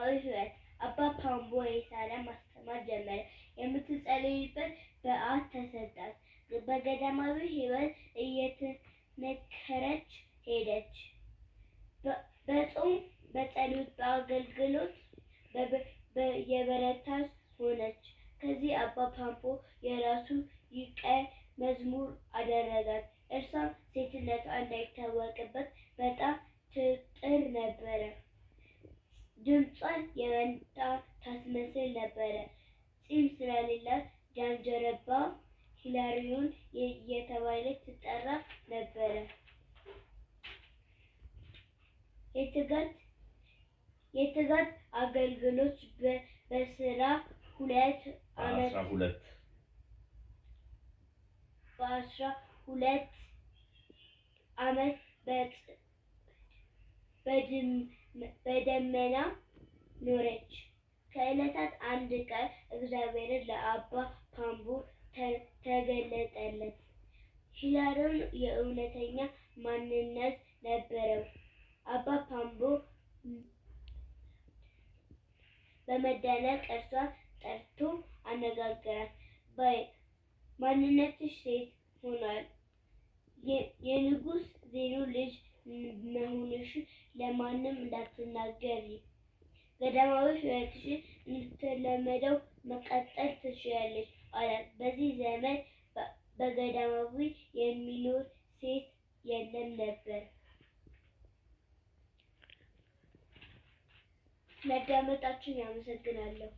ገዳማዊ ሕይወት። አባ ፓምቦ ሂሳላ ማስተማር ጀመረ። የምትጸልይበት በዓት ተሰጣት። በገዳማዊ ሕይወት እየተነከረች ሄደች። በጾም፣ በጸሎት፣ በአገልግሎት የበረታች ሆነች። ከዚህ አባ ፓምቦ የራሱ ሊቀ መዝሙር አደረጋት። እርሷም ሴትነቷ እንዳይታወቅበት በጣም ትጥር ነበረ። ድምጿን የመንታ ታስመስል ነበረ። ጺም ስለሌላት ጃንጀረባ ሂላሪዮን እየተባለች ትጠራ ነበረ። የትጋት አገልግሎት። በ12 ዓመት 12። በ12 ዓመት በደመና ኖረች። ከዕለታት አንድ ቀን እግዚአብሔር ለአባ ፓምቦ ተገለጠለት። ሂላሪዮን የእውነተኛ ማንነት ነበረው። አባ ፓምቦ በመደነቅ እርሷን ጠርቶ አነጋገራት። በይ ማንነትሽ ሴት ሆኗል። የንጉሥ ዜኖ ልጅ መሆንሽን ለማንም እንዳትናገሪ። ገዳማዊ ሕይወትሽን እንደተለመደው መቀጠል ትችያለሽ አላት። በዚህ ዘመን በገዳማዊ የሚኖር ሴት የለም ነበር። ስላዳመጣችሁኝ አመሰግናለሁ።